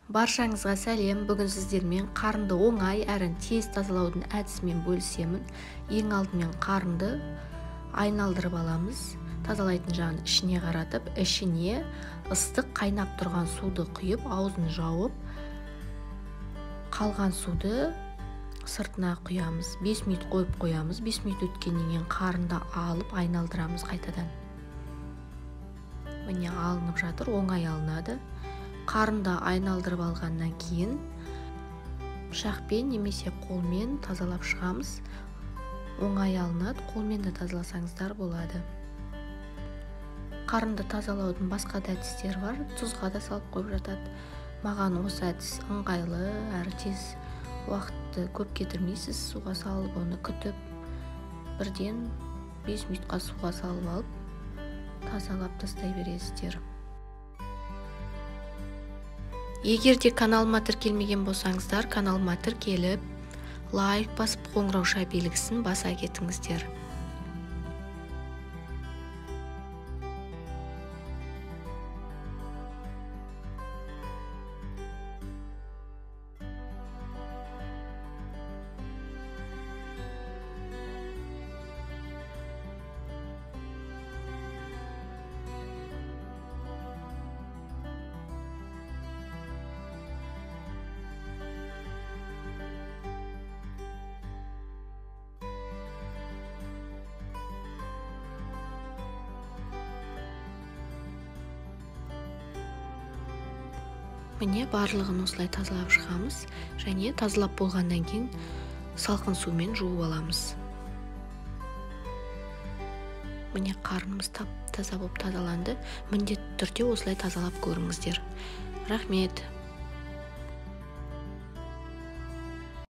Баршаңызға сәлем. Бүгін сіздермен қарынды оңай әрі тез тазалаудың әдісімен бөлісемін. Ең алдымен қарынды айналдырып аламыз. Тазалайтын жағын ішіне қаратып, ішіне ыстық қайнап тұрған суды құйып, аузын жауып, қалған суды сыртына құямыз. 5 минут қойып қоямыз. 5 минут өткеннен кейін қарынды алып айналдырамыз қайтадан. Міне алынып жатыр, оңай алынады. Қарынды айналдырып алғаннан кейін пышақпен немесе қолмен тазалап шығамыз. Оңай алынады, қолмен де тазаласаңыздар болады. Қарынды тазалаудың басқа да әдістері бар, тұзға да салып қойып жатады. Маған осы әдіс ыңғайлы, әрі тез уақытты көп кетірмейсіз. Суға салып оны күтіп, бірден 5 минутқа суға салып алып тазалап тастай бересіздер. Егер де каналыма тіркелмеген болсаңыздар, каналыма тіркеліп, лайк басып, қоңырауша белгісін баса кетіңіздер. Міне барлығын осылай тазалап шығамыз және тазалап болғаннан кейін салқын сумен жуып аламыз. Міне қарнымыз тап-таза болып тазаланды. Міндетті түрде осылай тазалап көріңіздер. Рахмет.